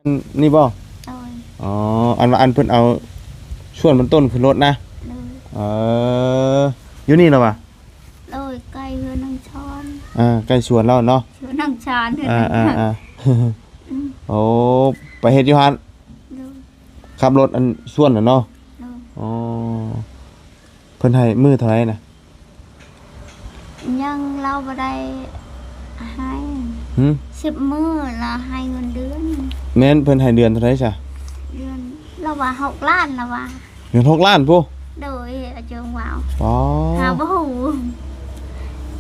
ອັນນີ້ບໍ່? ໂດຍ. ອໍ ອັນວ່າ ອັນເພິ່ນເອົາຊວນມັນຕົ້ນຂຶ້ນລົດນະ? ໂດຍ. ເອີ ຢູ່ນີ້ລະວະ? ໂດຍ ໃກ້ເຮືອນນາງຊອນ. ອ່າ ໃກ້ສວນລາວເນາະ? ສວນນາງຊອນ. ອ່າໆ ອືມ. ໂອ້ ໄປເຮັດຢູ່ຫັ້ນ? ໂດຍ. ຂັບລົດອັນຊວນນະເນາະ? ໂດຍ. ອໍ ເພິ່ນໃຫ້ມື້ເທົ່າໃດນະ? ຍັງ ລາວບໍ່ໄດ້ໃຫ້. ຫື? ສິບມື້ລາວໃຫ້ເງິນເດືອນ. ແມ່ນ ເພິ່ນໃຫ້ເດືອນເທົ່າໃດຊະ? ເດືອນ ລາວວ່າຫົກລ້ານ ລາວວ່າ. ເດືອນຫົກລ້ານພຸ້ນ? ໂດຍ ອາເຈີງວ່າ. ອໍ ຫາບໍ່ຮູ້.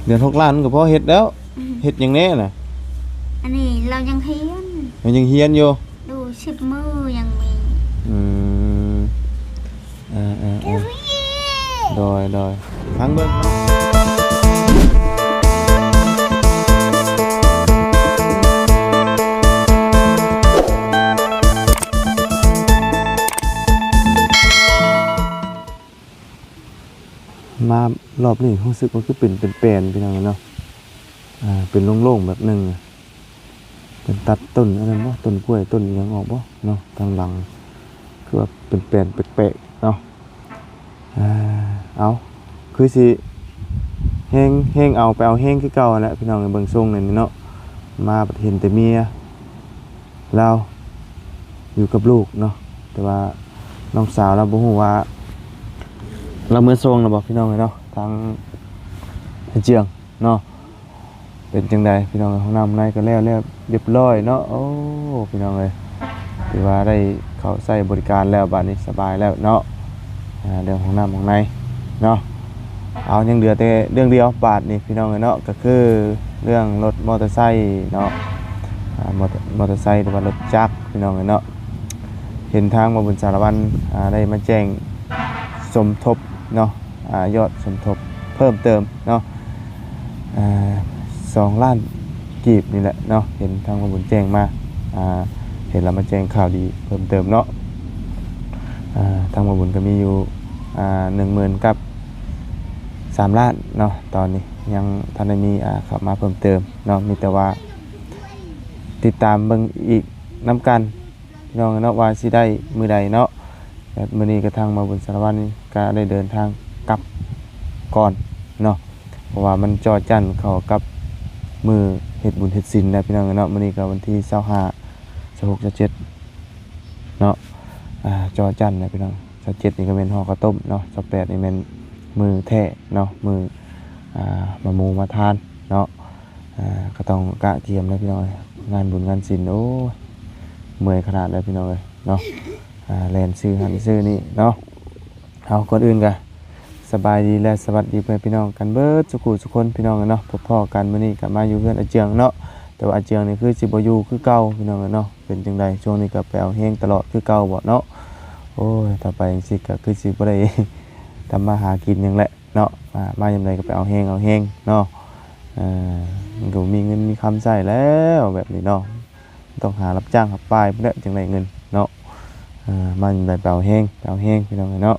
ເດືອນຫົກລ້ານມັນກໍພໍເຮັດແລ້ວ. ອືມ. ເຮັດຫຍັງແດ່ນະ? ອັນນີ້ລາວຍັງຮຽນ. ລາວຍັງຮຽນຢູ່? ໂດຍ ສິບມື້ຍັງມີ. ອືມ. ເອີໆໆ ໂດຍໆ ຟັງເບິ່ງເນາະ. ມາລອບນີ້ຮູ້ສຶກວ່າຄືເປັນ ເປັນແປນ ພີ່ນ້ອງເນາະ. ອ່າ ເປັນໂລ່ງໆແບບໜຶ່ງ. ເພິ່ນຕັດຕົ້ນອັນນັ້ນບໍ່ ຕົ້ນກ້ວຍ ຕົ້ນອີ່ຫຍັງອອກບໍ່ເນາະ? ທາງຫຼັງຄືວ່າເປັນແປນແປກໆເນາະ. ອ່າ ເອົາ ຄືຊິແຮງ ແຮງເອົາ ໄປເອົາແຮງຄືເກົ່າຫັ້ນແຫຼະ ພີ່ນ້ອງເອີຍ. ເບິ່ງຊົງແນວນີ້ເນາະ ມາບັດເຫັນແຕ່ເມຍລາວຢູ່ກັບລູກເນາະ. ແຕ່ວ່ານ້ອງສາວລາວບໍ່ຮູ້ວ່າລາວເມືອສົ່ງແລ້ວບໍ່ ພີ່ນ້ອງເອີຍເນາະ. ທາງເຮືອນເຈື່ອງເນາະ ເປັນຈັ່ງໃດພີ່ນ້ອງເອີຍ? ຫ້ອງນ້ຳໃນກໍແລ້ວ ແລ້ວຮຽບຮ້ອຍເນາະ. ໂອ້ ພີ່ນ້ອງເອີຍ ຖືວ່າໄດ້ເຂົ້າໃຊ້ບໍລິການແລ້ວ ບາດນີ້ສະບາຍແລ້ວເນາະ. ອ່າ ເລື່ອງຫ້ອງນ້ຳຫ້ອງໃນເນາະ. ເອົາ ຍັງເຫຼືອແຕ່ເລື່ອງດຽວບາດນີ້ພີ່ນ້ອງເອີຍເນາະ ກໍຄືເລື່ອງລົດມໍເຕີໄຊເນາະ. ອ່າ ມໍ ມໍເຕີໄຊ ຫຼືວ່າລົດຈັກພີ່ນ້ອງເອີຍເນາະ. ເຫັນທາງບ່າວບຸນສາລະວັນ ອ່າ ໄດ້ມາແຈ້ງສົມທົບເນາະ ອ່າ ຍອດສົມທົບເພີ່ມເຕີມເນາະ ອ່າ ສອງລ້ານກີບນີ້ແຫຼະເນາະ. ເຫັນທາງບ່າວບຸນແຈ້ງມາ ອ່າ ເຫັນລາວມາແຈ້ງຂ່າວດີເພີ່ມເຕີມເນາະ. ອ່າ ທາງບ່າວບຸນກໍມີຢູ່ ອ່າ ໜຶ່ງໝື່ນກັບສາມລ້ານເນາະ. ຕອນນີ້ຍັງທັນໄດ້ມີ ອ່າ ເຂົ້າມາເພີ່ມເຕີມເນາະ ມີແຕ່ວ່າຕິດຕາມເບິ່ງອີກນຳກັນ ພີ່ນ້ອງເນາະ ວ່າຊິໄດ້ມື້ໃດເນາະ. ແລະ ມື້ນີ້ກະທາງບ່າວບຸນສາລະວັນກະໄດ້ເດີນທາງກັບກ່ອນເນາະ ເພາະວ່າມັນຈໍ່ຈັ່ນເຂົ້າກັບມື້ເຮັດບຸນເຮັດສິນແລ້ວ ພີ່ນ້ອງເນາະ. ມື້ນີ້ກະວັນທີຊາວຫ້າ ຊາວຫົກ ຊາວເຈັດເນາະ ອ່າ ຈໍ່ຈັ່ນແລ້ວພີ່ນ້ອງ. ຊາວເຈັດນີ້ກະແມ່ນຫໍ່ເຂົ້າຕົ້ມເນາະ ຊາວແປດນີ້ແມ່ນມື້ແທ້ເນາະ ມື້ ອ່າ ມາໝູ່ມາທານເນາະ. ອ່າ ກະຕ້ອງກະກຽມແຫຼະພີ່ນ້ອງເອີຍ ງານບຸນງານສິນ ໂອ້ຍ ເມື່ອຍຂະໜາດໃດພີ່ນ້ອງເອີຍເນາະ. ອ່າ ແລ່ນຊື້ຫັ້ນຊື້ນີ້ເນາະ. ເອົາ ກ່ອນອື່ນກະສະບາຍດີ ແລະ ສະຫວັດດີພໍ່ແມ່ພີ່ນ້ອງກັນເບິດສຸຂູສຸຄົນ ພີ່ນ້ອງເນາະ. ພົບພໍ້ກັນມື້ນີ້ກະມາຢູ່ເຮືອນອາເຈືອງເນາະ ແຕ່ວ່າອາເຈືອງນີ້ຄືຊິບໍ່ຢູ່ຄືເກົ່າ ພີ່ນ້ອງເນາະ. ເປັນຈັ່ງໃດ ຊ່ວງນີ້ກະໄປເອົາແຮງຕະຫຼອດຄືເກົ່າບໍ່ເນາະ? ໂອ້ຍ ຖ້າໄປຈັ່ງຊີ້ກະຄືຊິບໍ່ໄດ້ທຳມາຫາກິນຫຍັງແຫຼະ ເນາະ. ອ່າ ມາຍາມໃດກໍໄປເອົາແຮງ ເອົາແຮງເນາະ. ເອີ ມັນກໍບໍ່ມີເງິນມີຄຳໃຊ້ແລ້ວແບບນີ້ເນາະ ຕ້ອງຫາຮັບຈ້າງຮັບປ່າຍພຸ້ນແຫຼະ ຈັ່ງໄດ້ເງິນເນາະ. ເອີ ມາຍາມໃດໄປເອົາແຮງ ໄປເອົາແຮງ ພີ່ນ້ອງເອີຍເນາະ.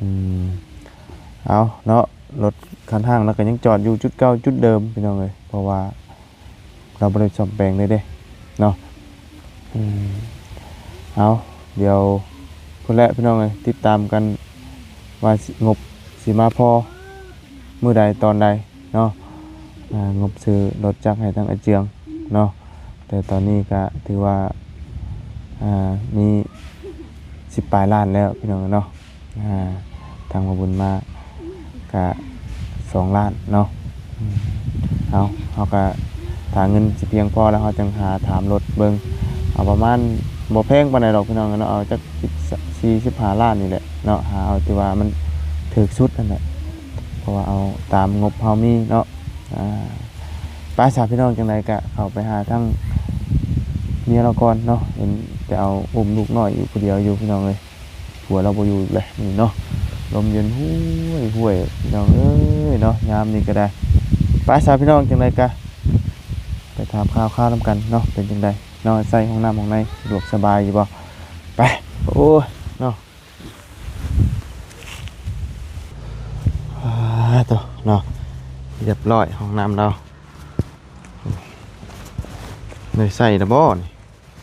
ອືມ ເອົາເນາະ ລົດຄັນຫ້າງລະກະຍັງຈອດຢູ່ຈຸດເກົ່າຈຸດເດີມ ພີ່ນ້ອງເອີຍ ເພາະວ່າ ລາວບໍ່ໄດ້ສ້ອມແປງເລີຍເດ້ເນາະ. ອືມ ເອົາ ດຽວພຸ້ນແຫຼະພີ່ນ້ອງເອີຍ ຕິດຕາມກັນວ່າ ງົບຊິມາພໍມື້ໃດຕອນໃດເນາະ. ອ່າ ງົບຊື້ລົດຈັກໃຫ້ທາງອາເຈືອງເນາະ ແຕ່ຕອນນີ້ກະຖືວ່າ ອ່າ ມີສິບປາຍລ້ານແລ້ວ ພີ່ນ້ອງເນາະ. ອ່າ ທາງບ່າວບຸນມາກະສອງລ້ານເນາະ. ອືມ ເອົາ ເຮົາກະຖ້າເງິນຊິພຽງພໍແລ້ວ ເຮົາຈັ່ງຫາຖາມລົດເບິ່ງ ເອົາປະມານ ບໍ່ແພງປານໃດດອກພີ່ນ້ອງເນາະ ເອົາຈັກສິບສີ່ ສິບຫ້າລ້ານນີ້ແຫຼະເນາະ. ຫາເອົາທີ່ວ່າມັນຖືກສຸດຫັ້ນແຫຼະ ເພາະວ່າເອົາຕາມງົບເຮົາມີເນາະ. ອ່າ ໄປຊະພີ່ນ້ອງ ຈັ່ງໃດກະເຂົ້າໄປຫາທາງເມຍລາວກ່ອນເນາະ ເຫັນແຕ່ເອົາ ອຸ້ມລູກນ້ອຍຢູ່ຜູ້ດຽວຢູ່ ພີ່ນ້ອງເອີຍ. ຜົວລາວບໍ່ຢູ່ແຫຼະນີ້ເນາະ ລົມເຢັນຫ້ວຍໆ ພີ່ນ້ອງເອີຍເນາະ ຍາມນີ້ກໍໄດ້. ໄປຊະພີ່ນ້ອງ ຈັ່ງໃດກະໄປຖາມຂ່າວຄາວນຳກັນເນາະ ເປັນຈັ່ງໃດເນາະ ໃຊ້ຫ້ອງນ້ຳຫ້ອງໃນສະດວກສະບາຍຢູ່ບໍ່? ໄປ ໂອ້ຍເນາະ ອ່າ ໂຕເນາະ ຮຽບຮ້ອຍຫ້ອງນ້ຳລາວ ໄດ້ໃຊ້ລະບໍ່ນີ້?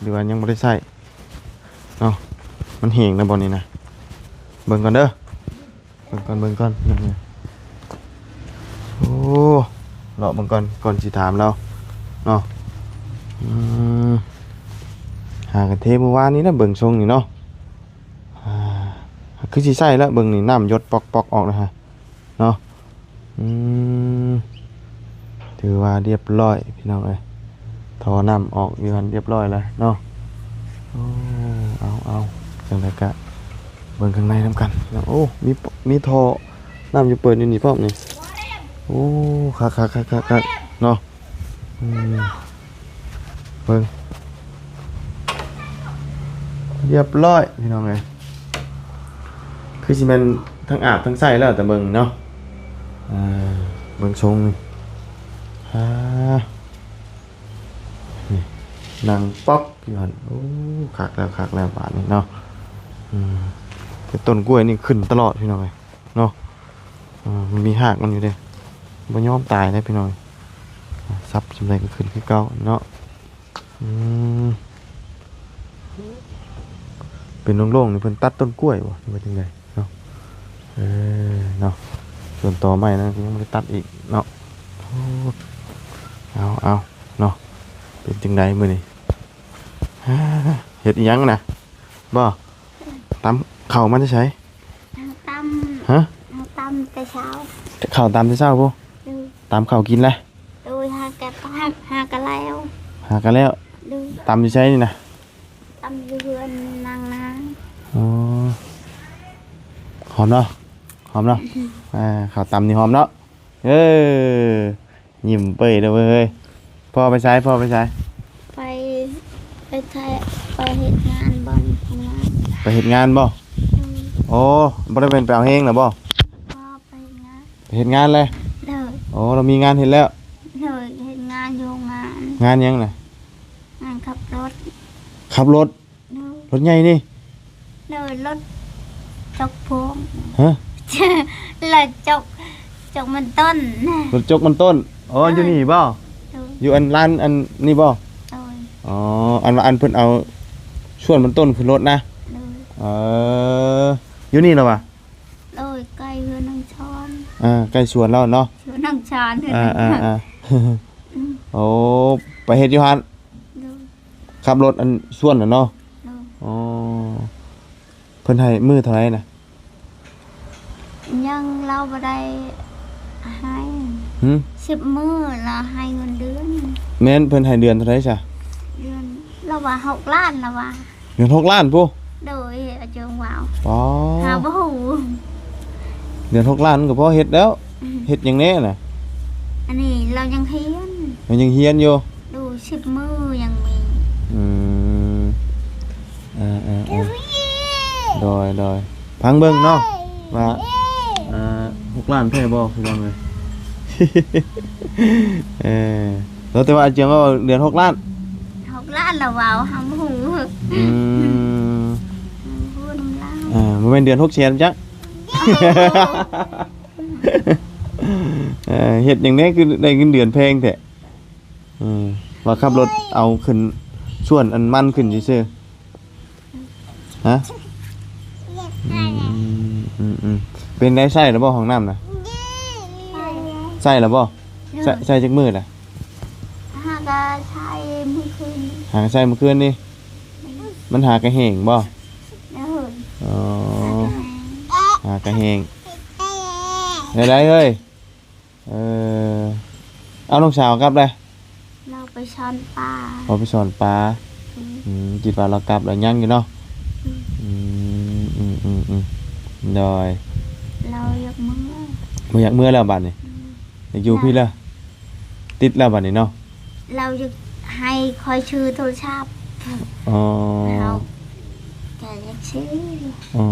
ຫຼືວ່າຍັງບໍ່ໄດ້ໃຊ້ເນາະ? ມັນແຫ້ງແລ້ວບໍ່ນີ້ນະ? ເບິ່ງກ່ອນເດີ ເບິ່ງກ່ອນ ເບິ່ງກ່ອນ. ໂອ້ ເລາະເບິ່ງກ່ອນ ກ່ອນຊິຖາມລາວເນາະ. ອືມ ຫາກັນເທມື້ວານນີ້ນະ ເບິ່ງຊົງນີ້ເນາະ. ອ່າ ຄືຊິໃຊ້ແລ້ວ ເບິ່ງນີ້ ນ້ຳຢົດປອກໆອອກແລ້ວຮະເນາະ. ອືມ ຖືວ່າລຽບຮ້ອຍພີ່ນ້ອງເອີຍ ທໍ່ນ້ຳອອກຢູ່ຫັ້ນລຽບຮ້ອຍແລ້ວເນາະ. ໂອ້ ເອົາ ເອົາ ຈັ່ງໃດກະເບິ່ງຂ້າງໃນນຳກັນ. ໂອ້ ມີ ມີທໍ່ນ້ຳຢູ່ເປີດຢູ່ນີ້ພ້ອມນີ້. ໂອ້ ຄັກໆໆໆເນາະ. ອືມ ເບິ່ງ ລຽບຮ້ອຍພີ່ນ້ອງເອີຍ. ຄືຊິແມ່ນທັງອາບທັງໃຊ້ແລ້ວ ແຕ່ເບິ່ງເນາະ. ເອີ ເບິ່ງຊົງນີ້ ອ່າ ນີ້ ນັ່ງປ໋ອກຢູ່ຫັ້ນ. ໂອ້ ຄັກແລ້ວ ຄັກແລ້ວບາດນີ້ເນາະ. ອືມ ແຕ່ຕົ້ນກ້ວຍນີ້ຂຶ້ນຕະຫຼອດພີ່ນ້ອງເອີຍເນາະ. ເອີ ມັນມີຮາກມັນຢູ່ເດ້ ບໍ່ຍອມຕາຍເດ້ພີ່ນ້ອງ. ສັບສ່ຳໃດກໍຂຶ້ນຄືເກົ່າເນາະ. ອືມ ເປັນໂລ່ງໆນີ້ເພິ່ນຕັດຕົ້ນກ້ວຍບໍ່ ຫຼືວ່າຈັ່ງໃດເນາະ? ເອີ ເນາະ ສ່ວນຕໍໄມ້ນັ້ນກໍຍັງບໍ່ໄດ້ຕັດອີກເນາະ. ໂອ້ ເອົາ ເອົາເນາະ. ເປັນຈັ່ງໃດມື້ນີ້? ເຮັດອີ່ຫຍັງນະ? ບໍ່ ຕຳເຂົ້າມາແຕ່ໃສ? ເຮົາຕຳ ຮະ? ເຮົາຕຳແຕ່ເຊົ້າ. ເຂົ້າຕຳແຕ່ເຊົ້າພຸ້ນ? ອືມ ຕຳເຂົ້າກິນແລ້ວ? ໂດຍ ຫາກະ ຫາກະແລ້ວ ຫາກະແລ້ວ. ໂດຍ ຕຳຢູ່ໃສນີ້ນະ? ຕຳຢູ່ເຮືອນນາງນາ. ອໍ ຫອມເນາະ ຫອມເນາະ. ອືມ ອ່າ ເຂົ້າຕຳນີ້ຫອມເນາະ. ເອີ ຍິ້ມເປີ້ຍເດີເວີຍ. ພໍ່ໄປໃສ? ພໍ່ໄປໃສ? ໄປ ໄປໄທ ໄປເຮັດງານບ່ອນທຳງານ. ໄປເຮັດງານບໍ່? ອືມ ໂອ້ ບໍ່ໄດ້ແມ່ນໄປເອົາແຮງນະບໍ່? ບໍ່ ໄປເຮັດງານ ໄປເຮັດງານແລ້ວ. ໂດຍ ໂອ້ ລາວມີງານເຮັດແລ້ວ. ໂດຍ ເຮັດງານຢູ່ໂຮງງານ. ງານຫຍັງນະ? ງານຂັບລົດ. ຂັບລົດ? ໂດຍ ລົດໃຫຍ່ນີ້? ໂດຍ ລົດຈົກໂພງ. ຮະ? ລົດຈົກ ຈົກມັນຕົ້ນ. ລົດຈົກມັນຕົ້ນ. ອໍ ໂດຍ ຢູ່ນີ້ບໍ່? ໂດຍ ຢູ່ອັນລານອັນນີ້ບໍ່? ໂດຍ ອໍ ອັນວ່າ ອັນເພິ່ນເອົາສວນມັນຕົ້ນຂຶ້ນລົດນະ? ໂດຍ ເອີ ຢູ່ນີ້ລະຫວາ? ໂດຍ ໃກ້ເຮືອນນ້ອງຊອນ. ອ່າ ໃກ້ສວນລາວເນາະ? ສວນນ້ອງຊອນ. ອ່າໆໆ ອືມ ໂອ້ ໄປເຮັດຢູ່ຫັ້ນ. ໂດຍ ຂັບລົດອັນສວນນະເນາະ? ໂດຍ ອໍ ເພິ່ນໃຫ້ມື້ເທົ່າໃດນະ? ຍັງ ລາວບໍ່ໄດ້ໃຫ້. ຫື? ສິບມື້ລາວໃຫ້ເງິນເດືອນ. ແມ່ນ ເພິ່ນໃຫ້ເດືອນເທົ່າໃດຊະ? ເດືອນ ລາວວ່າຫົກລ້ານ ລາວວ່າ. ເດືອນຫົກລ້ານພຸ້ນ? ໂດຍ ອາເຈີງວ່າວ. ປາ ຫາບໍ່ຮູ້. ເດືອນຫົກລ້ານມັນກໍພໍເຮັດແລ້ວ. ອືມ ເຮັດຫຍັງແດ່ນະ? ອັນນີ້ລາວຍັງຮຽນ. ລາວຍັງຮຽນຢູ່? ໂດຍ ສິບມື້ຍັງມີ. ອືມ ເອີໆໆ ໂດຍໆ ຟັງເບິ່ງເນາະ ວ່າ ເອີ ຫົກລ້ານແທ້ບໍ່ ພີ່ນ້ອງເອີຍ. ເອີ ແຕ່ວ່າອາເຈີງວ່າເດືອນຫົກລ້ານ. ຫົກລ້ານລະເວົ້າ ເຮົາບໍ່ຮູ້. ອືມ ເຮົາບໍ່ຮູ້ນຳລາວ. ເອີ ບໍ່ແມ່ນເດືອນຫົກແສນຈັກ? ເອີ ເຮັດຫຍັງແດ່ຄືໄດ້ເງິນເດືອນແພງແທ້? ເອີ ວ່າຂັບລົດເອົາຂຶ້ນ ສວນອັນມັນຂຶ້ນຊື່ໆ. ຮະ? ອືມ ອືມໆ ເປັນໄດ ໃຊ້ແລ້ວບໍ່ຫ້ອງນ້ຳນະ? ໃຊ້ແລ້ວບໍ່? ໃຊ້ ໃຊ້ຈັກມື້ລະ? ຫາກະໃຊ້ມື້ຄືນ. ຫາກະໃຊ້ມື້ຄືນນີ້? ມັນຫາກະແຫ້ງບໍ່? ໂດຍ ອໍ ຫາກະແຫ້ງ. ຫາກະແຫ້ງ ໄດ້ໆ ເຮີ້ຍ. ເອີ ເອົາ ນ້ອງສາວກັບແລ້ວ? ລາວໄປສອນປາ. ເອົາ ໄປສອນປາ. ອືມ ອືມ ຄິດວ່າລາວກັບແລ້ວ ຍັງຢູ່ເນາະ. ອືມ ອືມ ອືມ ອືມ ອືມ ໂດຍ ລາວຢາກເມືອ. ບໍ່ຢາກເມືອແລ້ວບາດນີ້? ອືມ ຢາກຢູ່ພີ້ແລ້ວ ຕິດແລ້ວບາດນີ້ເນາະ. ລາວຢາກໃຫ້ຂ້ອຍຊື້ໂທລະສັບ. ອໍ ລາວກະຢາກຊື້. ອໍ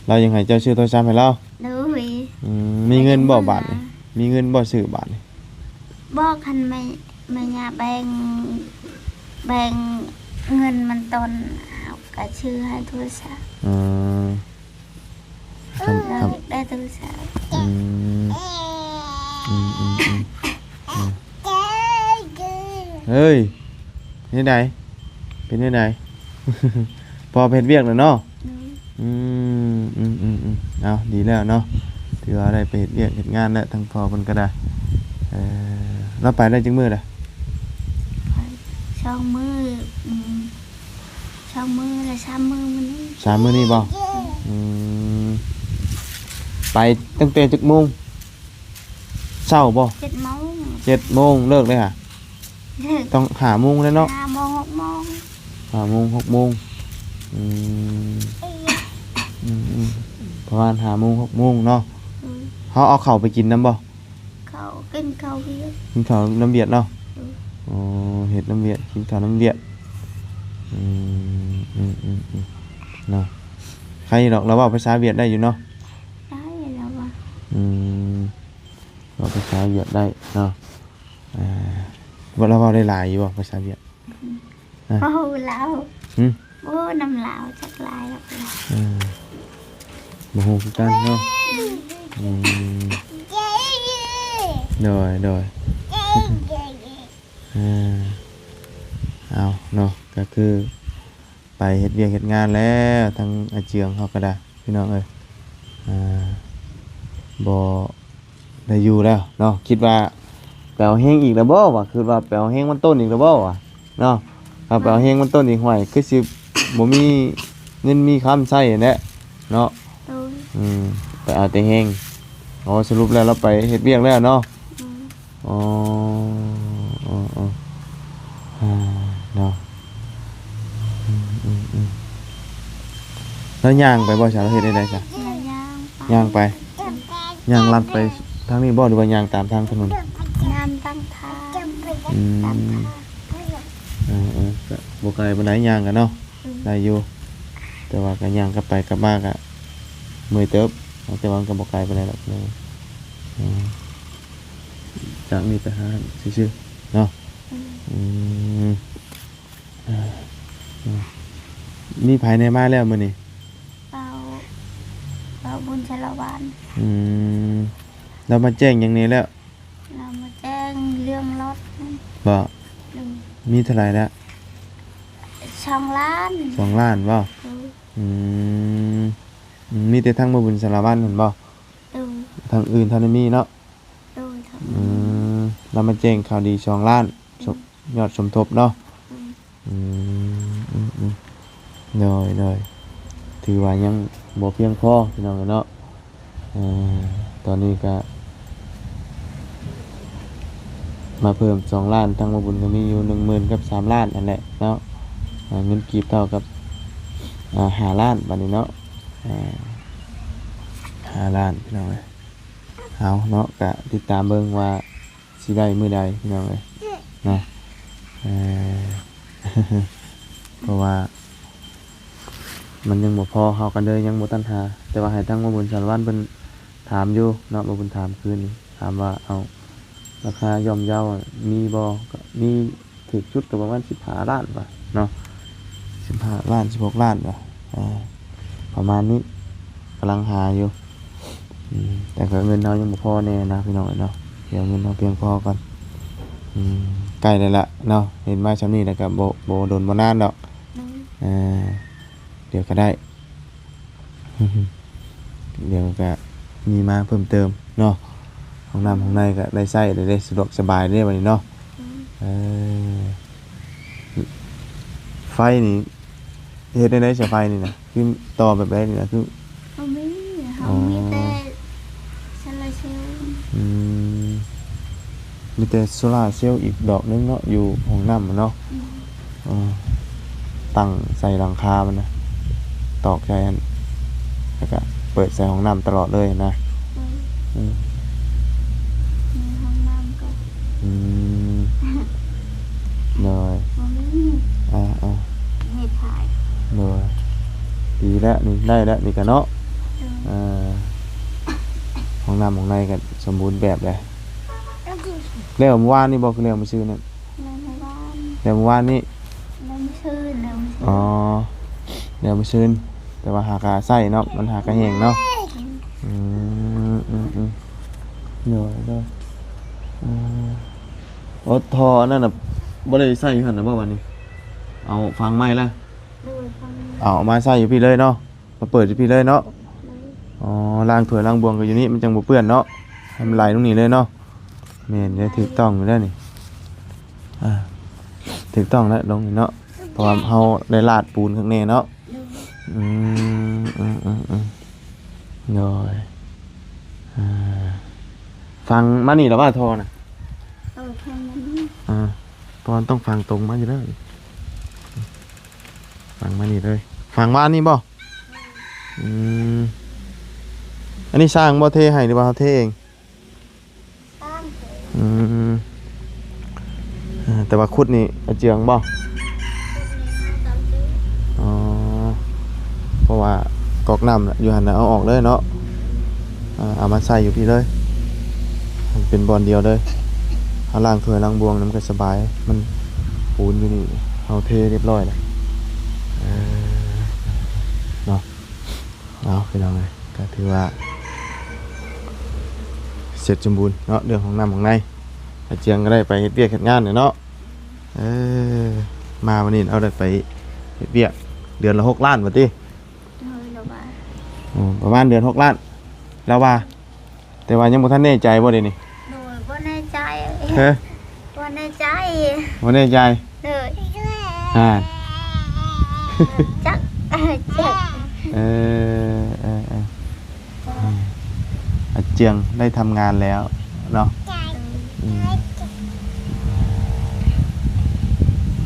ໆ ລາວຢາກໃຫ້ເຈົ້າຊື້ໂທລະສັບໃຫ້ລາວ. ໂດຍ ອືມ ມີເງິນບໍ່ບາດນີ້? ມີເງິນບໍ່ຊື້ບາດນີ້? ບໍ່ ຄັນແມ່ ແມ່ຍ່າແບ່ງ ແບ່ງເງິນມັນຕົ້ນ ເຮົາກະຊື້ໃຫ້ໂທລະສັບ. ອືມ ຄັນ ລາວ ຄັນ ຢາກໄດ້ໂທລະສັບ. ອືມ ອືມໆໆ ເຮີ້ຍ ເຮັດໃດ? ປັນຈັ່ງໃດ? ພໍ່ໄປເຮັດວຽກແລ້ວເນາະ? ໂດຍ. ອືມ ອືມໆໆ ເອົາ ດີແລ້ວເນາະ ຖືວ່າໄດ້ໄປເຮັດວຽກເຮັດງານແລ້ວ ທາງພໍ່ເພິ່ນກໍໄດ້. ເອີ ລາວໄປໄດ້ຈັກມື້ລະ? ໄປສອງມື້ ອືມ ສອງມື້ລະ ສາມມື້ມື້ນີ້. ສາມມື້ນີ້ບໍ່? ໂດຍ. ອືມ ໄປຕັ້ງແຕ່ຈັກໂມງ? ເຊົ້າບໍ່? ເຈັດໂມງ. ເຈັດໂມງ ເລີກເລີຍຫະ? ເລີກ ຕ້ອງຫ້າໂມງແລ້ວເນາະ? ຫ້າໂມງ ຫົກໂມງ. ຫ້າໂມງ ຫົກໂມງ. ອືມ ອືມໆ ປະມານຫ້າໂມງ ຫົກໂມງເນາະ. ອືມ ເຮົາເອົາເຂົ້າໄປກິນນຳບໍ່? ເຂົ້າ ກິນເຂົ້າວຽດ. ກິນເຂົ້ານຳວຽດເນາະ? ອືມ ໂອ້ ເຮັດນຳວຽດ ກິນເຂົ້ານຳວຽດ. ອືມ ອືມໆໆ ເນາະ ໃຄດອກ ລາວເວົ້າພາສາວຽດໄດ້ຢູ່ເນາະ? ໄດ້ລາວວ່າ. ອືມ ເວົ້າພາສາຫວຽດໄດ້ເນາະ. ອ່າ ລາວເວົ້າໄດ້ຫຼາຍຢູ່ບໍ່ພາສາຫວຽດ? ອືມ ຮະ? ເວົ້າລາວ. ຫືມ? ໂອ້ ນຳລາວຈັກຫຼາຍດອກ. ເອີ ບໍ່ຮູ້ຄືກັນເນາະ. ອືມ ໂດຍ ໂດຍ. ເອີ ເອົາເນາະ ກໍຄືໄປເຮັດວຽກເຮັດງານແລ້ວ ທາງອາເຈືອງເຮົາກໍໄດ້ ພີ່ນ້ອງເອີຍ. ອ່າ ບໍ່ໄດ້ຢູ່ແລ້ວເນາະ. ຄິດວ່າໄປເອົາແຮງອີກແລ້ວບໍ່ວະ? ຄິດວ່າໄປເອົາແຮງມັນຕົ້ນອີກແລ້ວບໍ່ວະເນາະ? ຖ້າໄປເອົາແຮງມັນຕົ້ນອີກ ຫ້ວຍ ຄືຊິບໍ່ມີເງິນມີຄຳໃຊ້ຫັ້ນແຫຼະເນາະ. ໂດຍ. ອືມ ໄປເອົາແຕ່ແຮງ. ອໍ ສະຫຼຸບແລ້ວລາວໄປເຮັດວຽກແລ້ວເນາະ? ອືມ. ອໍ ອໍ ອໍ ອ່າ ເນາະ. ອືມໆໆ ແລ້ວຍ່າງໄປບໍ່ຊະ? ລາວເຮັດແນວໃດຊະ? ຍ່າງໄປ ຍ່າງໄປ. ອືມ ຍ່າງລັດໄປທາງນີ້ບໍ່ ຫຼືວ່າຍ່າງຕາມທາງຖະໜົນ? ຍ່າງຕາມທາງ. ອືມ ຕາມທາງ. ເອີໆ ກໍບໍ່ໄກປານໃດ ຍ່າງກັນເນາະ. ອືມ ໄດ້ຢູ່ ແຕ່ວ່າກໍຍ່າງກັບໄປກັບມາກໍເມື່ອຍເຕີບ ແຕ່ວ່າມັນກໍບໍ່ໄກປານໃດດອກ. ເອີ ຈາກນີ້ໄປຫາຫັ້ນຊື່ໆເນາະ. ອືມ ອືມ ເອີ ເອີ ມີໃຜແດ່ມາແລ້ວມື້ນີ້? ເບົາ ເບົາບຸນສາລະວັນ. ອືມ ລາວມາແຈ້ງຫຍັງແດ່ແລ້ວ? ລາວມາແຈ້ງເລື່ອງລົດ. ບໍ່? ໂດຍ. ມີເທົ່າໃດລະ? ສອງລ້ານ. ສອງລ້ານບໍ່? ໂດຍ. ອືມ ອືມ ມີແຕ່ທາງເບົາບຸນສາລະວັນຫັ້ນບໍ່? ໂດຍ. ທາງອື່ນທັນໄດ້ມີເນາະ? ໂດຍ. ອືມ ລາວມາແຈ້ງຂ່າວດີສອງລ້ານ ສົມ ອືມ ຍອດສົມທົບເນາະ. ອືມ ອືມ ອືມ ໂດຍ ໂດຍ ຖືວ່າຍັງບໍ່ພຽງພໍພີ່ນ້ອງເອີຍເນາະ. ເອີ ຕອນນີ້ກະມາເພີ່ມສອງລ້ານ ທາງບໍ່ບຸນກໍມີຢູ່ໜຶ່ງໝື່ນກັບສາມລ້ານຫັ້ນແຫຼະເນາະ. ເງິນກີບເທົ່າກັບ ອ່າ ຫ້າລ້ານບາດນີ້ເນາະ. ອ່າ ຫ້າລ້ານພີ່ນ້ອງເອີຍ. ເອົາເນາະ ກະຕິດຕາມເບິ່ງວ່າ ຊິໄດ້ມື້ໃດພີ່ນ້ອງເອີຍເນາະ. ເອີ ເພາະວ່າມັນຍັງບໍ່ພໍ ເຮົາກໍເລີຍຍັງບໍ່ທັນຫາ. ແຕ່ວ່າໃຫ້ທາງບໍ່ບຸນສາລະວັນເພິ່ນຖາມຢູ່ເນາະ, ບໍ່ບຸນຖາມຄືນນີ້ ຖາມວ່າ ເອົາ ລາຄາຍ່ອມເຍົາມີບໍ່? ກໍມີ ຖືກສຸດກໍປະມານສິບຫ້າລ້ານວ່າເນາະ, ສິບຫ້າລ້ານ ສິບຫົກລ້ານວ່າ ອ່າ ປະມານນີ້ ກຳລັງຫາຢູ່. ອືມ ແຕ່ກໍເງິນເຮົາຍັງບໍ່ພໍແນ່ນະ ພີ່ນ້ອງເອີຍເນາະ, ດຽວເງິນເຮົາພຽງພໍກ່ອນ. ອືມ ໃກ້ແລ້ວລະເນາະ, ເຫັນມາຊ່ຳນີ້ແລ້ວກໍບໍ່ ບໍ່ດົນບໍ່ນານດອກ. ອືມ ເອີ ດຽວກໍໄດ້ ດຽວກໍມີມາເພີ່ມເຕີມເນາະ. ຫ້ອງນ້ຳຫ້ອງໃນກໍໄດ້ໃຊ້ແລ້ວເດ້ ສະດວກສະບາຍເດ້ບັດນີ້ເນາະ. ອືມ ເອີ ໄຟນີ້ ເຮັດແນວໃດສາຍໄຟນີ້ນະ? ຄືຕໍ່ແບບໃດນີ້ນະ? ຄື ບໍ່ມີ ເຮົາ ອໍ ມີແຕ່ໂຊລາເຊວ. ອືມ ມີແຕ່ໂຊລາເຊວອີກດອກໜຶ່ງເນາະ ຢູ່ຫ້ອງນ້ຳເນາະ. ອືມ ເອີ ຕັ້ງໃສ່ຫຼັງຄາມັນນະ ຕອກໃສ່ຫັ້ນ ແລ້ວກະເປີດໃສ່ຫ້ອງນ້ຳຕະຫຼອດເລີຍນະ. ໂດຍ ອືມ ມີຫ້ອງນ້ຳກໍ ອືມ ໂດຍ ບໍ່ມີ ອ່າໆ ເຮັດຂາຍ. ໂດຍ ດີແລ້ວນີ້ ໄດ້ແລ້ວນີ້ກະເນາະ. ໂດຍ ເອີ ຫ້ອງນ້ຳຫ້ອງໃນກໍສົມບູນແບບແລ້ວ. ແລ້ວມື້ວານນີ້ບໍ່ ຄືແລ້ວມື້ຊືນນັ້ນ? ແລ້ວມື້ວານ ແລ້ວມື້ວານນີ້? ແລ້ວມື້ຊືນ ແລ້ວມື້ຊືນ ອໍ ແລ້ວມື້ຊືນ ແຕ່ວ່າຫາກະໃຊ້ເນາະ ມັນຫາກະແຫ້ງເນາະ. ອືມ ອືມ ອືມ ໂດຍ ໂດຍ ເອີ ໂອ້ ທໍ່ອັນນັ້ນນະ ບໍ່ໄດ້ໃຊ້ຢູ່ຫັ້ນນະບໍ່ບັດນີ້? ເອົາຝັງໃໝ່ລະ ໂດຍ ຝັງ ເອົາມາໃສ່ຢູ່ພີ້ເລີຍເນາະ ມາເປີດຢູ່ພີ້ເລີຍເນາະ. ໂດຍ ອໍ ລ້າງຖ້ວຍລ້າງບ່ວງກໍຢູ່ນີ້ ມັນຈັ່ງບໍ່ເປື້ອນເນາະ ໃຫ້ມັນໄຫຼລົງນີ້ເລີຍເນາະ. ແມ່ນເດ້ ຖືກຕ້ອງຢູ່ແລ້ວນີ້ ອ່າ ຖືກຕ້ອງແລ້ວລົງນີ້ເນາະ ເພາະວ່າເຮົາໄດ້ລາດປູນຂ້າງໃນເນາະ. ອືມ ອືມໆໆ ໂດຍ ອ່າ ຝັງມານີ້ລະວ່າທໍ່ນະ? ເອີ ຝັງມານີ້ ອ່າ ເພາະມັນຕ້ອງຝັງຕົງມາຢູ່ແລ້ວ ຝັງມານີ້ເລີຍ. ຝັງວານນີ້ບໍ່? ອືມ ອັນນີ້ຊ່າງບໍ່ເທໃຫ້ ຫຼືວ່າເຮົາເທເອງ? ອືມ ເອີ ແຕ່ວ່າຂຸດນີ້ອາເຈືອງບໍ່? ຂຸດນີ້ຫາຕາມເຈີ ອໍ ເພາະວ່າກອກນ້ຳຢູ່ຫັ້ນນະ ເອົາອອກເລີຍເນາະ ເອົາມາໃສ່ຢູ່ພີ້ເລີຍ ມັນເປັນບ່ອນດຽວເລີຍ. ເຮົາລ້າງຖ້ວຍລ້າງບ່ວງນຳກໍສະບາຍ ມັນປູນຢູ່ນີ້ ເຮົາເທຮຽບຮ້ອຍແລ້ວ ເອີ ເນາະ. ເອົາ ພີ່ນ້ອງເອີຍ ກໍຖືວ່າເສັດສົມບູນເນາະ ເລື່ອງຫ້ອງນ້ຳຫ້ອງໃນ ອາເຈືອງກໍໄດ້ໄປເຮັດວຽກເຮັດງານແຫຼະເນາະ. ເອີ ມາມື້ນີ້ເຮົາໄດ້ໄປເຮັດວຽກ ເດືອນລະຫົກລ້ານວ່າຕິ? ໂດຍ ລະວ່າ ໂອ້ ປະມານເດືອນຫົກລ້ານ ລະວ່າ ແຕ່ວ່າຍັງບໍ່ທັນແນ່ໃຈບໍ່ດຽວນີ້? ໂດຍ ບໍ່ແນ່ໃຈ ຮະ? ບໍ່ແນ່ໃຈ ບໍ່ແນ່ໃຈ ໂດຍ ອ່າ ຈັກ ເອີ ຈັກ ເອີ ເອີ ເອີ ອາເຈືອງໄດ້ທຳງານແລ້ວເນາະ. ອືມ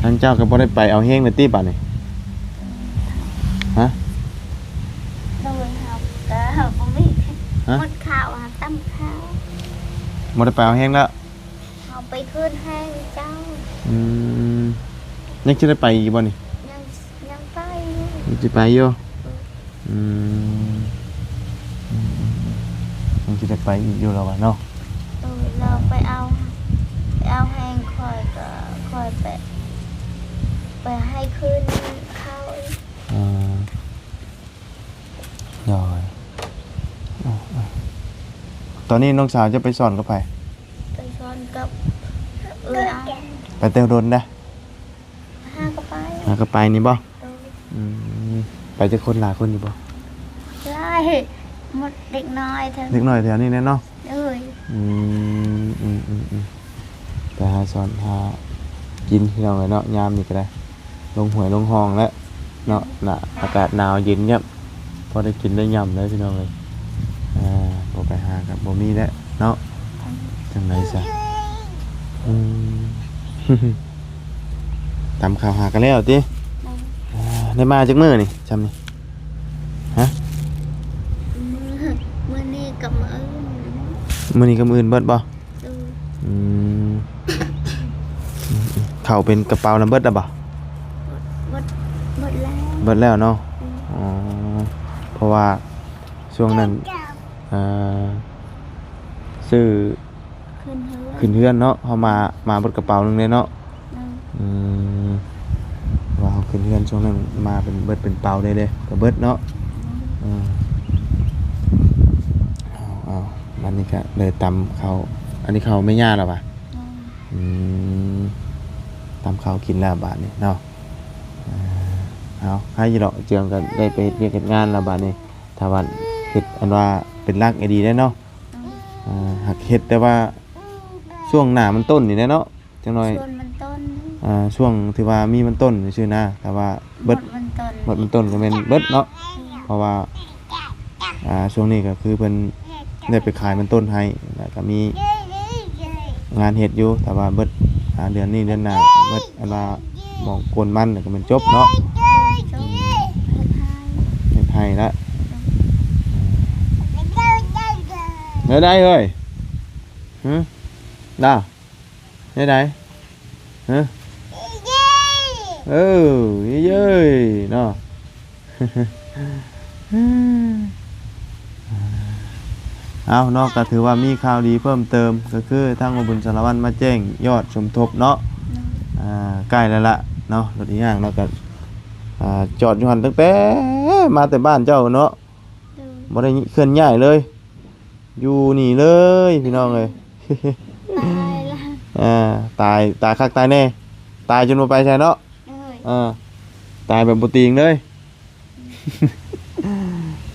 ທາງເຈົ້າກໍບໍ່ໄດ້ໄປເອົາແຮງເລີຍຕິບາດນີ້? ຮະ? ໂດຍ ເຮົາກໍບໍ່ມີ ຮະ? ໝົດເຂົ້າ ຫາຕຳເຂົ້າ ບໍ່ໄດ້ໄປເອົາແຮງແລ້ວ? ເຮົາໄປຄືນແຮງເຈົ້າ. ອືມ ຍັງຊິໄດ້ໄປອີກບໍ່ນີ້? ຍັງ ຍັງໄປຢູ່ ຍັງຊິໄປຢູ່. ອືມ ອືມ ອືມ ອືມ ຍັງຊິໄດ້ໄປອີກຢູ່ລາວວ່າເນາະ. ເອີ ລາວໄປເອົາ ໄປເອົາແຮງຂ້ອຍ ກໍຂ້ອຍໄປ ໄປໃຫ້ຄືນເຂົາອີກ. ເອີ ໂດຍ ເອີ ເອີ ຕອນນີ້ນ້ອງສາວຈະໄປສອນກັບໃຜ? ໄປສອນກັບເອື້ອຍອ້າຍ. ໄປແຕ່ດົນນະ? ຫາກໍໄປ ຫາກໍໄປນີ້ບໍ່? ໂດຍ ອືມ ໄປຈັກຄົນ ຫຼາຍຄົນຢູ່ບໍ່? ຫຼາຍ ໝົດເດັກນ້ອຍແຖວ ເດັກນ້ອຍແຖວນີ້ແຫຼະເນາະ. ໂດຍ ອືມ ອືມ ອືມ ອືມ ໄປຫາສອນຫາກິນ ພີ່ນ້ອງເອີຍເນາະ ຍາມນີ້ກໍໄດ້ ລົງຫ້ວຍລົງຮ່ອງແລ້ວເນາະ ອືມ ນະ ອາກາດໜາວເຢັນຍາມ ພໍໄດ້ກິນໄດ້ຫຍ້ຳເລີຍ ພີ່ນ້ອງເອີຍ. ອ່າ ບໍ່ໄປຫາກໍບໍ່ມີແລ້ວເນາະ ອືມ ຈັ່ງໃດຊະ. ອືມ ຕຳເຂົ້າຫາກໍແລ້ວຕິ? ອືມ ອ່າ ໄດ້ມາຈັກມື້ນີ້ ຊ່ຳນີ້? ຮະ? ມື້ ມື້ນີ້ກັບມື້ອື່ນ ມື້ນີ້ກັບມື້ອື່ນເບິດບໍ່? ໂດຍ ອືມ ເຂົ້າເປັນກະເປົານຳເບິດແລ້ວບໍ່? ເບິດ ເບິດແລ້ວ ເບິດແລ້ວເນາະ. ອືມ ອໍ ເພາະວ່າຊ່ວງນັ້ນ ເອີ ຊື້ ຂຶ້ນເຮືອນ ຂຶ້ນເຮືອນເນາະ ເຮົາມາ ມາເບິດກະເປົາໜຶ່ງເດ້ເນາະ. ອືມ ອືມ ວ່າເຮົາຂຶ້ນເຮືອນຊ່ວງນັ້ນມາເປັນເບິດເປັນເປົາເດ້ ເດ້ ກະເບິດເນາະ. ອືມ ເອົາ ເອົາ ບາດນີ້ກະເລີຍຕຳເຂົ້າ ອັນນີ້ເຂົ້າແມ່ຍ່າລະຫວາ? ອືມ ອືມ ຕຳເຂົ້າກິນແລ້ວບາດນີ້ເນາະ. ເອົາ ໃຄຢູ່ດອກ ເຈືອງກະໄດ້ໄປເຮັດວຽກເຮັດງານແລ້ວບາດນີ້ ຖ້າວ່າເຮັດອັນວ່າເປັນຫຼັກອີ່ຫຼີໄດ້ເນາະ. ເອີ ຫາກເຮັດແຕ່ວ່າຊ່ວງໜ້າມັນຕົ້ນນີ້ແຫຼະເນາະ ຈັກໜ້ອຍ ຊ່ວງມັນຕົ້ນ ອ່າ ຊ່ວງທີ່ວ່າມີມັນຕົ້ນຊື່ນະ ຖ້າວ່າເບິດ ໝົດມັນຕົ້ນ ໝົດມັນຕົ້ນກໍແມ່ນເບິດເນາະ. ອືມ ເພາະວ່າ ອ່າ ຊ່ວງນີ້ກໍຄືເພິ່ນໄດ້ໄປຂາຍມັນຕົ້ນໃຫ້ ແລ້ວກໍມີງານເຮັດຢູ່ ຖ້າວ່າເບິດ ອ່າ ເດືອນນີ້ເດືອນໜ້າເບິດ ອັນວ່າ ໝອງໂກນມັນ ແລ້ວກໍແມ່ນຈົບເນາະ. ເຮັດໄຮ່ລະ ແນວໃດເອີຍ? ຫື? ດາວ ແນວໃດ? ຫື? ເອີ ເອີຍເນາະ. ເອົາເນາະ ກໍຖືວ່າມີຂ່າວດີເພີ່ມເຕີມ ກໍຄືທາງບໍ່ບຸນສາລະວັນມາແຈ້ງຍອດສົມທົບເນາະ. ອືມ ອ່າ ໃກ້ແລ້ວລະເນາະ ລົດອີຫຍັງເນາະ ກໍ ອ່າ ຈອດຢູ່ຫັ້ນຕັ້ງແຕ່ມາແຕ່ບ້ານເຈົ້າເນາະ. ໂດຍ ບໍ່ໄດ້ເຄື່ອນຍ້າຍເລີຍ ຢູ່ນີ້ເລີຍ ພີ່ນ້ອງເອີຍ. ຕາຍລະ ອ່າ ຕາຍ ຕາຍຄັກຕາຍແນ່ ຕາຍຈົນບໍ່ໄປໃສເນາະ. ໂດຍ ເອີ ຕາຍແບບບໍ່ຕີງເລີຍ.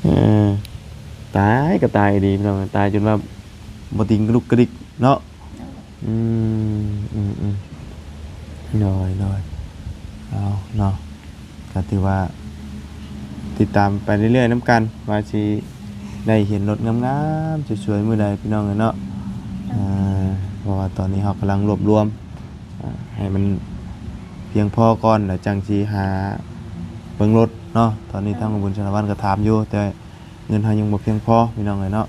ເອີ ຕາຍກໍຕາຍອີ່ຫຼີພີ່ນ້ອງ, ຕາຍຈົນວ່າບໍ່ຕິງກະດຸກກະດິກເນາະ. ໂດຍ ອືມ ອືມໆ ໂດຍໆ ເອົາເນາະ ກໍຖືວ່າຕິດຕາມໄປເລື້ອຍໆນຳກັນ ວ່າຊິໄດ້ເຫັນລົດງາມໆ ສວຍໆ ມື້ໃດພີ່ນ້ອງເອີຍເນາະ. ໂດຍ ເອີ ເພາະວ່າຕອນນີ້ເຮົາກຳລັງລວບລວມ ອ່າ ໃຫ້ມັນພຽງພໍກ່ອນ ແລ້ວຈັ່ງຊິຫາເບິ່ງລົດເນາະ. ຕອນນີ້ທາງ ອືມ ບຸນສາລະວັນກໍຖາມຢູ່ ແຕ່ເງິນເຮົາຍັງບໍ່ພຽງພໍພີ່ນ້ອງເອີຍເນາະ.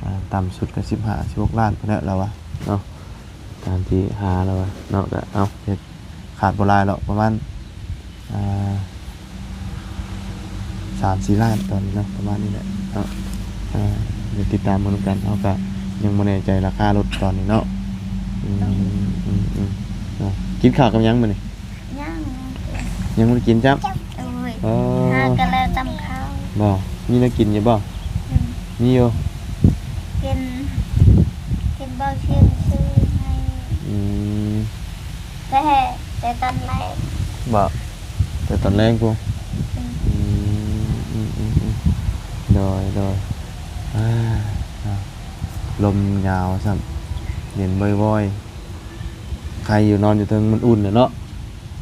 ອ່າ ຕ່ຳສຸດກໍສິບຫ້າ ສິບຫົກລ້ານພຸ້ນແຫຼະລາວວ່າເນາະ ຕາມທີ່ຫາລາວວ່າເນາະ. ກໍເອົາ ເຮັດຂາດບໍ່ຫຼາຍດອກ ປະມານ ອ່າ ສາມສີ່ລ້ານຕອນນີ້ເນາະ ປະມານນີ້ແຫຼະເນາະ. ອ່າ ດຽວຕິດຕາມເບິ່ງນຳກັນ ເຮົາກະຍັງບໍ່ແນ່ໃຈລາຄາລົດຕອນນີ້ເນາະ. ອືມ ອືມໆ ເນາະ ກິນເຂົ້າກັບຫຍັງມື້ນີ້? ຍັງ ຍັງບໍ່ໄດ້ກິນຊ້ຳ. ໂດຍ ເອີ ຫາກໍແລ້ວຕຳເຂົ້າ ບໍ່ ມີແນວກິນຢູ່ບໍ່? ອືມ ມີຢູ່ ກິນ ກິນເບົາຊຽງຊື່ໃຫ້. ອືມ ແຕ່ ແຕ່ຕອນແລງ ບໍ່ ແຕ່ຕອນແລງພຸ້ນ. ອືມ ອືມ ອືມ ອືມ ໂດຍ ໂດຍ ອ່າ ລົມຍາວຊ້ຳ ເຢັນວອຍໆ ໄຄຢູ່ ນອນຢູ່ເທິງມັນອຸ່ນແຫຼະເນາະ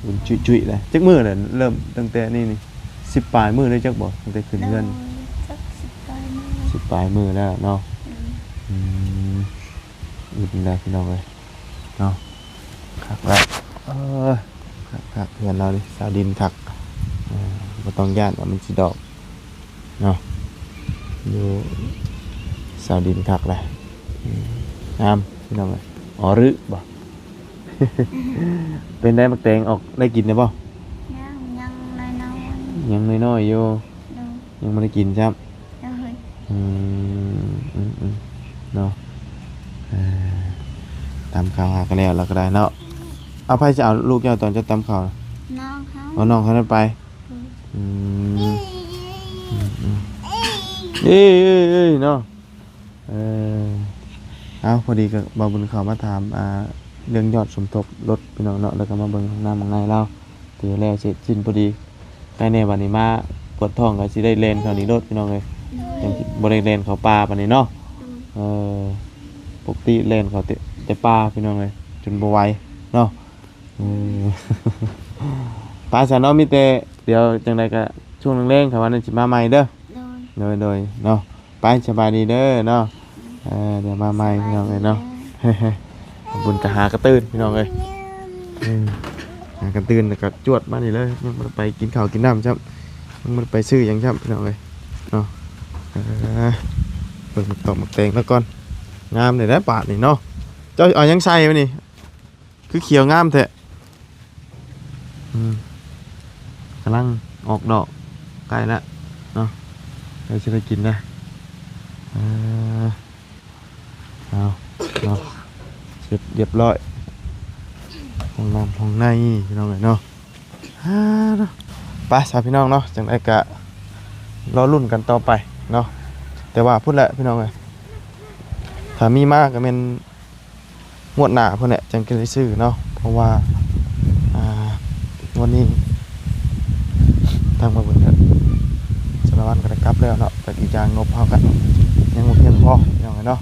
ອຸ່ນຈຸຍໆ ເລີຍ. ຈັກມື້ແຫຼະ ເລີ່ມຕັ້ງແຕ່ນີ້ນີ້ ສິບປາຍມື້ແລ້ວຈັກບໍ່ ຕັ້ງແຕ່ຂຶ້ນເຮືອນ? ໂດຍ ຈັກສິບປາຍມື້ ສິບປາຍມື້ແລ້ວເນາະ. ອືມ ອືມ ອຸ່ນແລ້ວພີ່ນ້ອງເອີຍເນາະ. ຄັກແລ້ວ ເອີ ຄັກໆ ເຮືອນລາວນີ້ ຊາວດິນຄັກ ເອີ ບໍ່ຕ້ອງຢ້ານວ່າມັນຊິດອກເນາະ ຢູ່ ຊາວດິນຄັກແຫຼະ. ອືມ ງາມພີ່ນ້ອງເອີຍ ອໍ ຫຼືບໍ່? ເປັນໄດ ໝາກແຕງອອກ ໄດ້ກິນແລ້ວບໍ່? ຍັງ ຍັງນ້ອຍໆ ຍັງນ້ອຍໆຢູ່ ໂດຍ ຍັງບໍ່ໄດ້ກິນຊ້ຳ. ໂດຍ ອືມ ອືມໆ ເນາະ ເອີ ຕຳເຂົ້າຫາກໍແລ້ວ ແລ້ວກໍໄດ້ເນາະ. ເອົາ ໃຜຊິເອົາລູກເຈົ້າຕອນເຈົ້າຕຳເຂົ້າ? ນ້ອງເຮົາ ເອົານ້ອງເຂົານັ້ນໄປ. ໂດຍ ອືມ ອືມໆ ເອີຍໆໆ ເນາະ ເອີ ເອົາ ພໍດີກໍບ່າວບຸນເຂົ້າມາຖາມ ອ່າ ເລື່ອງຍອດສົມທົບລົດພີ່ນ້ອງເນາະ ແລ້ວກໍມາເບິ່ງຫ້ອງນ້ຳຫ້ອງໃນລາວ ຖືວ່າແລ້ວເສັດສິ້ນພໍດີ. ໃກ້ແນ່ບັດນີ້ມາປວດທ້ອງກໍຊິໄດ້ແລ່ນເຂົ້ານີ້ໂລດພີ່ນ້ອງເອີຍ ໂດຍ ຈັ່ງຊິບໍ່ໄດ້ແລ່ນເຂົ້າປ່າປານນີ້ເນາະ. ໂດຍ ເອີ ປົກກະຕິແລ່ນເຂົ້າແຕ່ ແຕ່ປ່າພີ່ນ້ອງເອີຍ ຈົນບໍ່ໄຫວເນາະ. ເອີ ໄປຊັ້ນເນາະ ມີແຕ່ດຽວຈັ່ງໃດກໍຊ່ວງແລງໆ ຄັນວ່ານັ້ນຊິມາໃໝ່ເດີ. ໂດຍ ໂດຍໆ ເນາະ ໄປ ສະບາຍດີເດີເນາະ. ເອີ ດຽວມາໃໝ່ພີ່ນ້ອງເອີຍເນາະ. ບຸນກໍຫາກະຕື່ນພີ່ນ້ອງເອີຍ ອືມ ຫາກະຕື່ນແລ້ວກໍຈວດມານີ້ເລີຍ ຍັງບໍ່ໄດ້ໄປກິນເຂົ້າກິນນ້ຳຊ້ຳ ຍັງບໍ່ໄດ້ໄປຊື້ຫຍັງຊ້ຳພີ່ນ້ອງເອີຍເນາະ. ເອີ ເບິ່ງໝາກຕອກໝາກແຕງລາວກ່ອນ ງາມເລີຍເດ້ບາດນີ້ເນາະ. ເຈົ້າເອົາຫຍັງໃສ່ມື້ນີ້ ຄືຂຽວງາມແທ້? ອືມ ກຳລັງອອກດອກ ໃກ້ແລ້ວເນາະ ໃກ້ຊິໄດ້ກິນແລ້ວ. ເອີ ເອົາເນາະ ເສັດຮຽບຮ້ອຍ ຫ້ອງນ້ຳຫ້ອງໃນພີ່ນ້ອງເອີຍເນາະ. ອ່າ ເນາະ ໄປຊະພີ່ນ້ອງເນາະ ຈັ່ງໃດກະລໍລຸ້ນກັນຕໍ່ໄປເນາະ. ແຕ່ວ່າພຸ້ນແຫຼະພີ່ນ້ອງເອີຍ ຖ້າມີມາກໍແມ່ນ ງວດໜ້າພຸ້ນແຫຼະຈັ່ງຈະໄດ້ຊື້ເນາະ ເພາະວ່າ ອ່າ ງວດນີ້ທາງບ່າວບຸນກັບສາລະວັນກໍໄດ້ກັບແລ້ວເນາະ ແຕ່ອີກຢ່າງງົບເຮົາກໍຍັງບໍ່ພຽງພໍພີ່ນ້ອງເອີຍເນາະ.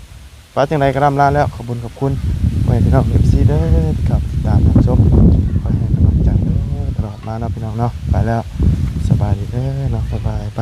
ວ່າຈັ່ງໃດກໍລ່ຳລາແລ້ວ ຂອບຄຸນຂອບຄຸນພໍ່ແມ່ພີ່ນ້ອງ ເອັຟຊີ ເດີ ທີ່ເຂົ້າໄປຕິດຕາມຮັບຊົມ ຄອຍໃຫ້ກຳລັງໃຈເດີ ຕະຫຼອດມາເນາະພີ່ນ້ອງເນາະ. ໄປແລ້ວ ສະບາຍດີເດີເນາະ ບາຍບາຍ ໄປ.